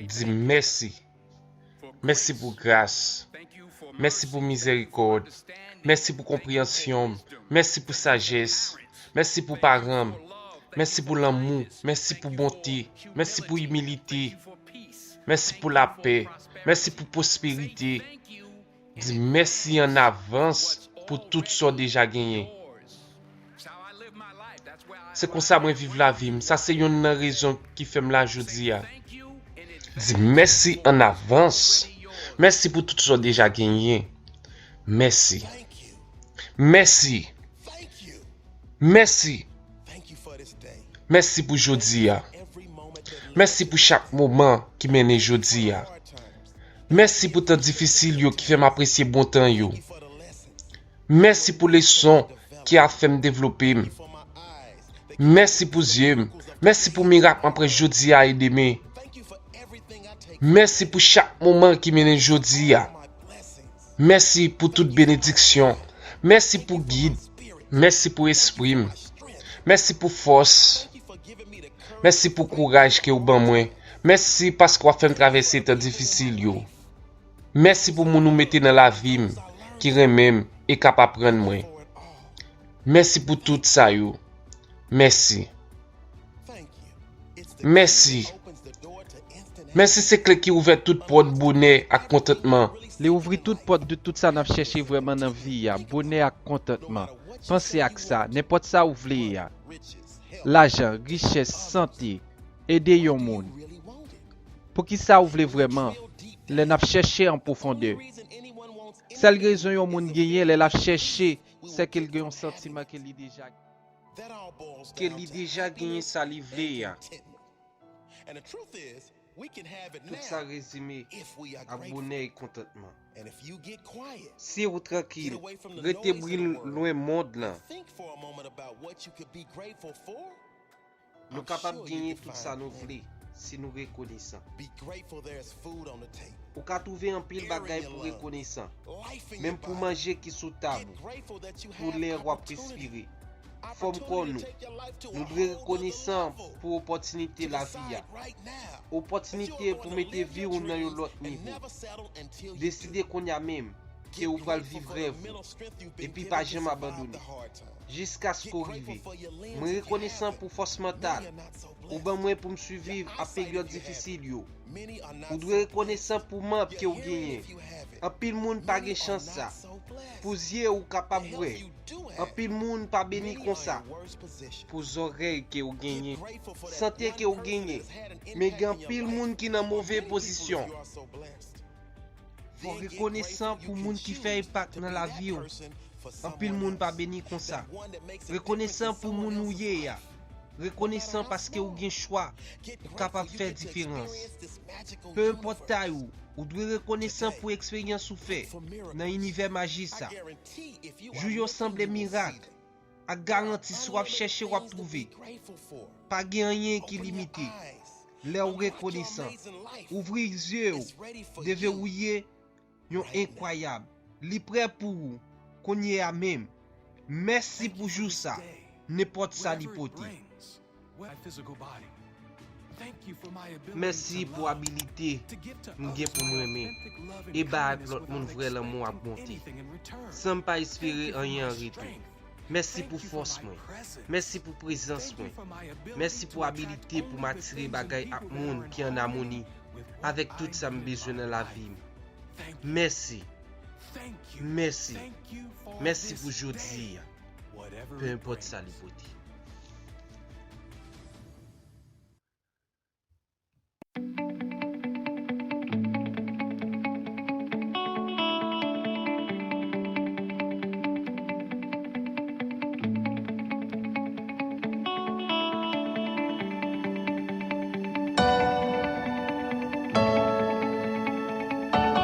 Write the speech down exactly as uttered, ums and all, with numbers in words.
Di mèsi. Mèsi pou gras. Mèsi pou mizèrikòd. Mèsi pou konpreyansyon. Mèsi pou sajès. Mèsi pou paran m. Mèsi pou lanmou. Mèsi pou bonte. Mèsi pou imilite. Mèsi pou lapè. Mèsi pou pwosperite. Di mèsi an avans pou tout sa w deja genyen. Se konsa mwen viv lavi m. Sa se youn nan rezon ki fè m la jodi a. Di mèsi an avans. Mèsi pou tout sa w deja genyen. Mèsi. Mèsi. Mèsi. Mèsi pou jodi a. Mèsi pou chak moman ki mennen jodi a. Mèsi pou tan difisil yo ki fè m apresye bon tan yo. Mèsi pou leson ki ap fè m devlope m. Mèsi pou zye m. Mèsi pou mirak m ap wè jodi a e demen. Mèsi pou chak moman ki mennen jodi a. Mèsi pou tout benediksyon. Mèsi pou gid. Mèsi pou espri m. Mèsi pou fòs. Mèsi pou kouraj ke w ban mwen. Mèsi paske w ap fè m travèse tan difisil yo. Mèsi pou moun ou mete nan lavi m ki renmen m e k ap aprann mwen. Mèsi pou tout sa yo. Mèsi. Mèsi. Mèsi se kle ki ouvè tout pòt bonè ak kontantman. Li ouvri tout pòt de tout sa n ap chèche vrèman nan vi a, bonè ak kontantman. Panse ak sa, nenpòt sa ou vle a. Lajan, richès, sante, ede yon moun. Poukisa ou vle vrèman lè n ap chèche an pwofondè? Sèl rezon yon moun genyen lè l ap chèche, se ke l gen yon santiman ke li deja ke li deja genyen sa li vle a. Tout sa rezime ak bonè e kontantman. Si ou trankil, rete bri lwen mond lan. Nou kapab genyen tout sa nou vle si nou rekonesan. Ou ka twouve anpil bagay pou rekonesan. Menm pou manje ki sou tab ou, pou lè w ap respire, fòm kò nou. Nou dwe rekonesan pou opòtinite lavi a. Opòtinite pou mete vi w nan yon lòt nivo. Deside kounye a menm ke ou pral viv rèv ou, epi pa janm abandone, jiskaske w rive. Mwen rekonesan pou fòs mantal ou ban mwen pou m siviv ap peryòd difisil yo. Ou dwe rekonesan pou manb ke w genyen. Anpil moun pa gen chans sa. Pou zye ou kapab wè. Anpil moun pa beni konsa. Pou zòrèy ke w genyen. Sante ke w genyen. Men gen anpil moun ki nan move pozisyon. Fò rekonesan pou moun ki fè enpak nan lavi w. Anpil moun pa beni konsa. Rekonesan pou moun ou ye a. Rekonesan paske ou gen chwa. Ou kapab fè diferans. Pe enpòt tay ou, ou dwe rekonesan pou eksperyans ou fè nan inivè maji sa. Jou yo sanble mirak. Ak garanti, si w ap chèche, w ap twouve. Pa gen anyen ki limite. Lè w rekonesan, ouvri zye w, devoure yon enkwayab. Li prè pou ou, kounye a menm. Mèsi pou jou sa, nenpòt sa li pote. Mèsi pou abilite m gen pou m renmen e bay ak lòt moun vrè lanmou ak bonte, san m pa espere anyen an retou. Mèsi pou fòs mwen. Mèsi pou prezans mwen. Mèsi pou abilite pou m atire bagay ak moun ki an amoni avèk tout sa m bezwen nan lavi m. Mèsi. Mèsi. Mèsi pou jodi a. Pe enpòt sa li pote.